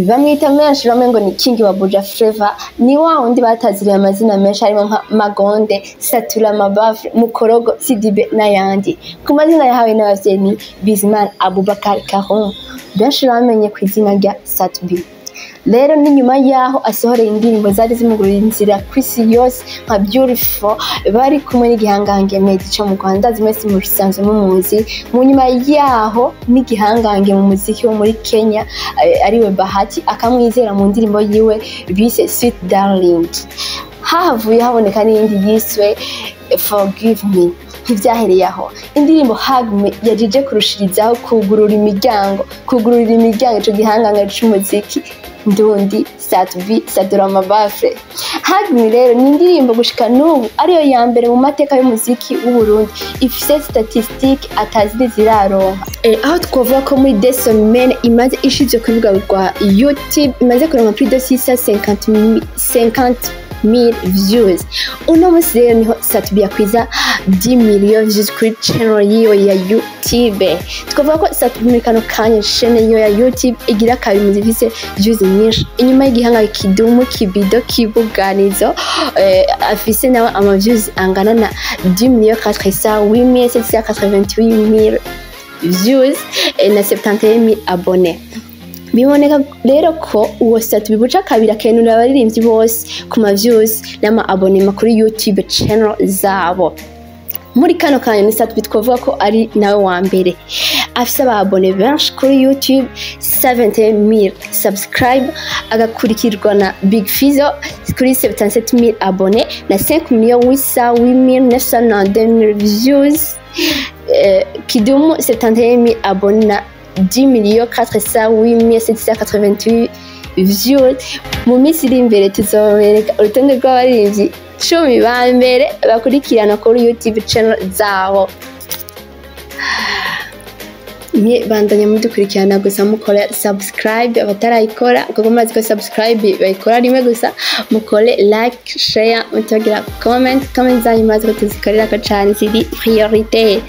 Bamwita menshi, bamwe ngo ni King wa Buja Flavor. Ni wa wundi bataziriye amazina menshi harimo nka Magonde, Satura Mabafre, Mukorogo, Sidibe n'ayandi. Ku mazina yahawe n'abavyeyi ni Bizimana Abubakar Karum, benshi bamenye ku izina rya Sat-B. Rero ni nyuma yaho asohoreye indirimbo zari zimugurira inzira ku isi yose nka Beautiful bari kumwe n'igihangange Meddy cyo mu Rwanda, zimwe musanzwe mumuzi. Mu nyuma yaho n'igihangange mu muziki wo muri Kenya, ariwe Bahati, akamwizera mu ndirimbo yiwe bise Sweet Darling. Hahavuye haboneka n'iyindi yiswe Forgive Me. Ntivyahereye aho, indirimbo Hug Me yajije kurushirizaho kugururira imiryango ico gihangange c'umuziki ndundi Sat-B, Satura Mabafre. Hug Me rero ni indirimbo gushika n'ubu ariyo ya mbere mu mateka y'umuziki w'u Burundi ifise statistique atazindi ziraronka, aho twovuga ko muri 2 semaines imaze ishizwe ku rubuga rwa YouTube imaze kuronka plus de 650 mille views. Uno munsi rero niho Sat-B yakwiza 10 million views kuri channel yiwe ya YouTube. Twavuga ko Sat-B muri kano kanya chaîne yiwe ya YouTube igira kabiri mu zifise views nyinshi inyuma y'igihanga Kidumu Kibido Kibuganizo, afise nawe ama views angana na 10 millions 408 788 mille views, na 71 mille abonnés. Biboneka rero ko uwo Sat-B buca kabiri akenura abaririmbyi bose ku ma views n'ama abonnement kuri YouTube channel zabo. Muri kano kanya ni Sat-B twavuga ko ari nawe wa mbere afise aba abonnés benshi kuri YouTube, 70,000 subscribe, agakurikirwa na Big Fizzo kuri 77,000 abonnés na 5 millions 808 992 views, Kidumu 71,000 abonnés na 10 millions 408 788 views. Mu minsi iri imbere tuzobereka urutonde rw'abaririmbyi 10 ba mbere bakurikirana kuri YouTube channel zabo. Mwe bandanya mudukurikirana gusa, mukore subscribe abatarayikora, kuko mumaze ko subscribe bayikora rimwe gusa. Mukore like, share, mutagira comment. Comment zanyu maze ko tuzikorerako cane, ziri priorité.